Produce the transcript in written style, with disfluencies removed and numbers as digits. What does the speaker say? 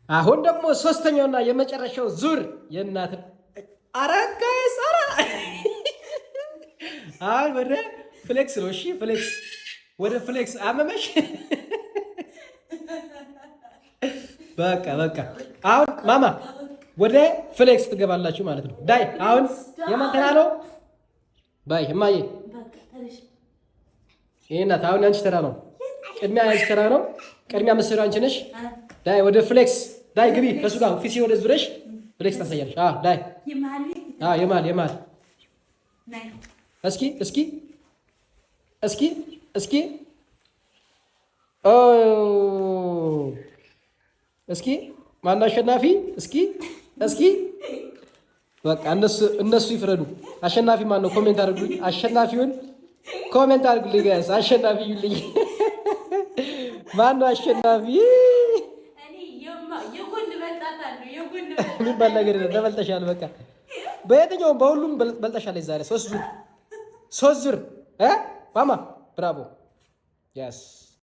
አሁን ደግሞ ሶስተኛውና የመጨረሻው ዙር የእናትን፣ አረ guys፣ አረ አሁን ወደ flex ነው። እሺ flex፣ ወደ flex። አመመሽ? በቃ በቃ። አሁን ማማ ወደ flex ትገባላችሁ ማለት ነው። ዳይ፣ አሁን የማን ተራ ነው? ባይ እማዬ፣ ይሄ እናት አሁን ያንቺ ተራ ነው። ቅድሚያ ያንቺ ተራ ነው። ቅድሚያ መሰሪው አንቺ ነሽ። ዳይ፣ ወደ flex ዳይ ግቢ። ከሱ ጋር ፊት ወደ ዙረሽ flex ታሳያለሽ። አዎ ዳይ፣ አዎ የመሀል የመሀል። እስኪ እስኪ እስኪ እስኪ ኦ፣ እስኪ ማን አሸናፊ? እስኪ እስኪ በቃ እነሱ ይፍረዱ። አሸናፊ ማን ነው? Comment አድርጉልኝ። አሸናፊውን comment አድርጉልኝ guys። አሸናፊ ይልኝ። ማን ነው አሸናፊ? የሚባል ነገር የለም። ተበልጠሻል። በቃ በየትኛውም በሁሉም በልጠሻል። ዛሬ ሶስት ዙር፣ ሶስት ዙር እ ማማ፣ bravo, yes.